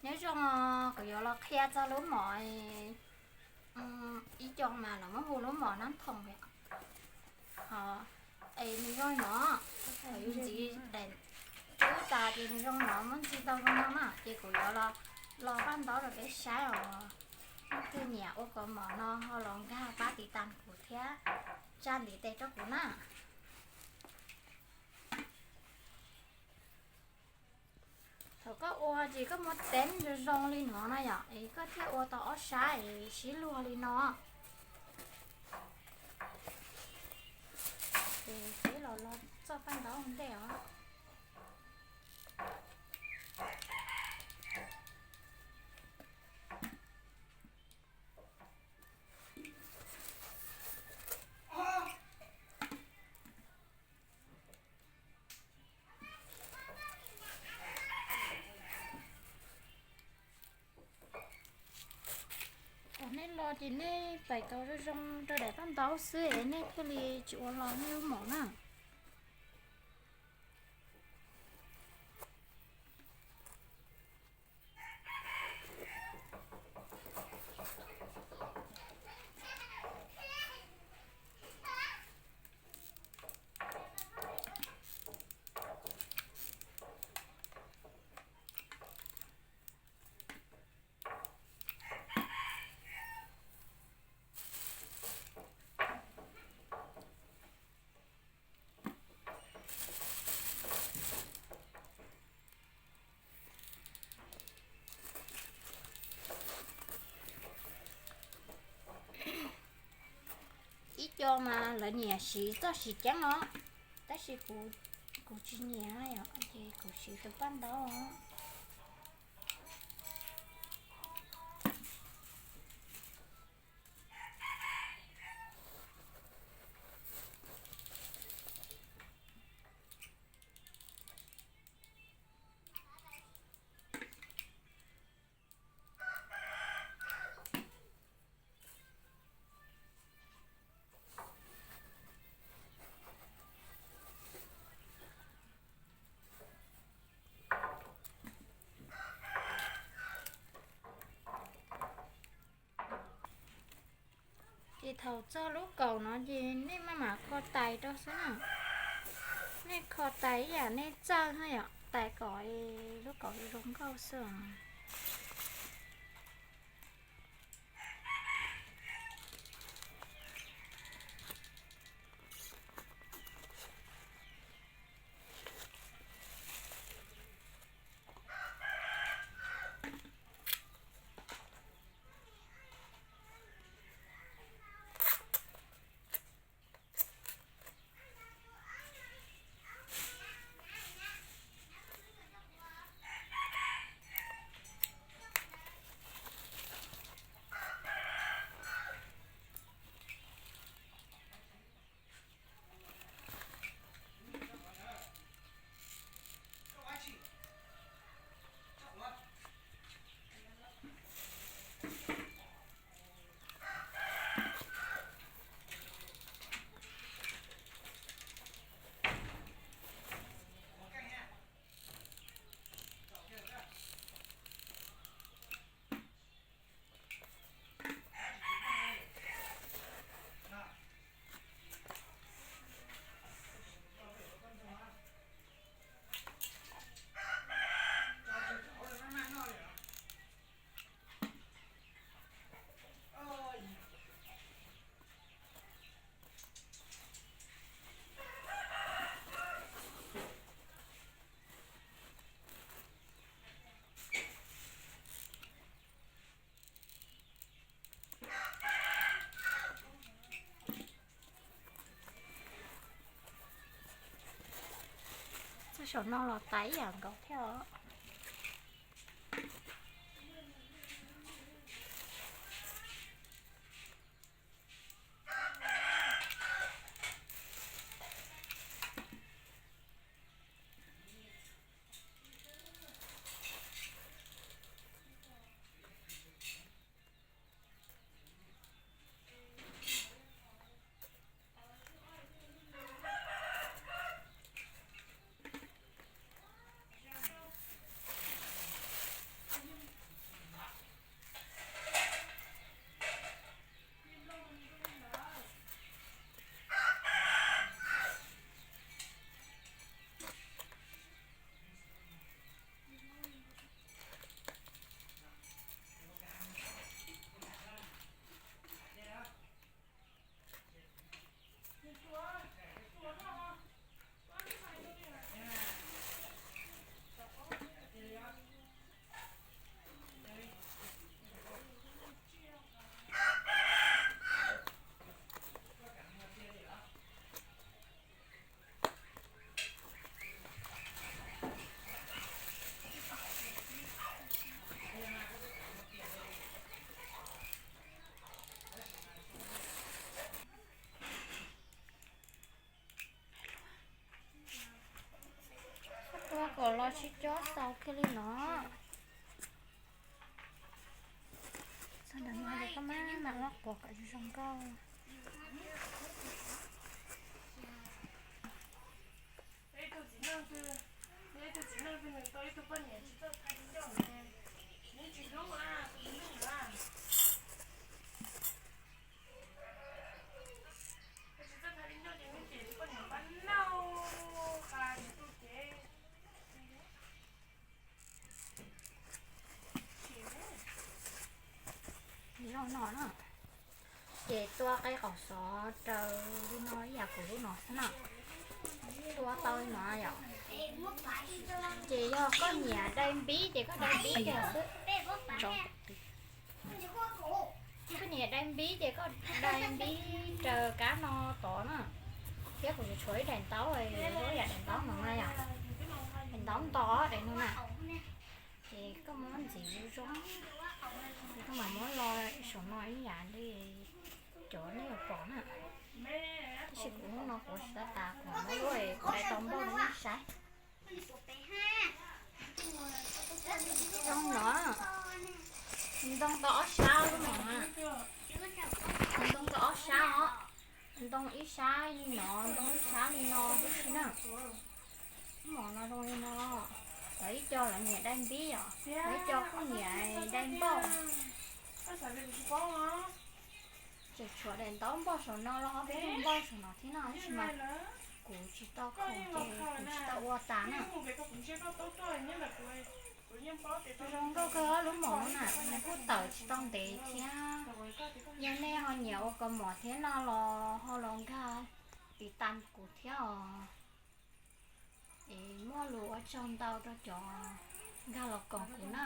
Nyob zoo, kuv yuav los qhia txog lub mom ib co mas lawv muab hu lub mom nab thoom yom. Es nws zoo no, yus ntxiv daim cub tas ces nws zoo no, muab ntxig tau zoo no na. Ces kuv yuav los los paj ntaub rau peb saib os. Leej twg nyiam ua kaus mom no ho los nkag pab tiv tas kuv thiab tsa ntiv tes rau kuv na. Thaum koj ua ces koj muab teeb zoo zoo li no na yom, es koj thiaj ua tau ob sab es sib luag li no. Ces peb los los txoj paj ntaub ua ntej os. Thaum nej los ces nej pais tau zoo zoo rau daim paj ntaub xwb es nej thiaj li tsis ua los nej lub mom na. Ib co mas lawv nyiam siv txoj siv ceeb os, tab sis kuv tsis nyiam os, ces kuv siv tus paj ntaub os. Ces thaum txog lub kaum no ces nej maj mam kho tais rau xwb na. Nej kho tais ib yam nej txawj na yom, tais kom lub kaum zoo nkauj xwb os. Txoj saum no los tais ib yam nkaus thiab os. Cob xaus kiag li no. Txog ntawm no ces koj mam mam los quav kom zoo zoo nkauj. Zoo no na. Ces tua qe qaum xov raws li no ib yam kuv lub no xwb na. Tua tau li no yom. Ces yog koj nyiam dai npib ces koj dai npib kiag xwb. Koj nyiam dai npib ces koj dai npib raws kab no tod na. Thiab kuv tshuav ib daim ntaub, ib yam daim ntaub no na yom. Daim ntaub nto daim no na. Ces koj muab ntxiv zoo zoo, ces koj mam muab lo saum no ib yam li cov nej yuav pom na. Tab sis kuv hnub no kuv tsis tau tas, kuv mam muab lub dai tau npaum li nej saib. Zoo no, ntoo tau ob sab lub mom na. Ntoo tau ob sab os. Ntoo ib sab li no, ntoo ib sab li no tib si na. Lub mom no zoo li no. Lawv ib co lawv nyiam dai npib yom, lawv ib co kuj nyiam dai npaum. Tseem tshuav daim ntaub npaum saum no los ob peb tug npaum saum no thiab no tab sis mas kuv tsis tau khoom ces kuv tsis tau ua tas na. Zoo nkauj kawg lub mom na, nws kuj tawm tsis tau ntev thiab. Yog nej ho nyiam ua kaus mom thiab no los ho los nkag tiv tas kuv thiab os. Es muaj lus ua tsaug ntau rau cov nkag los koom kuv na.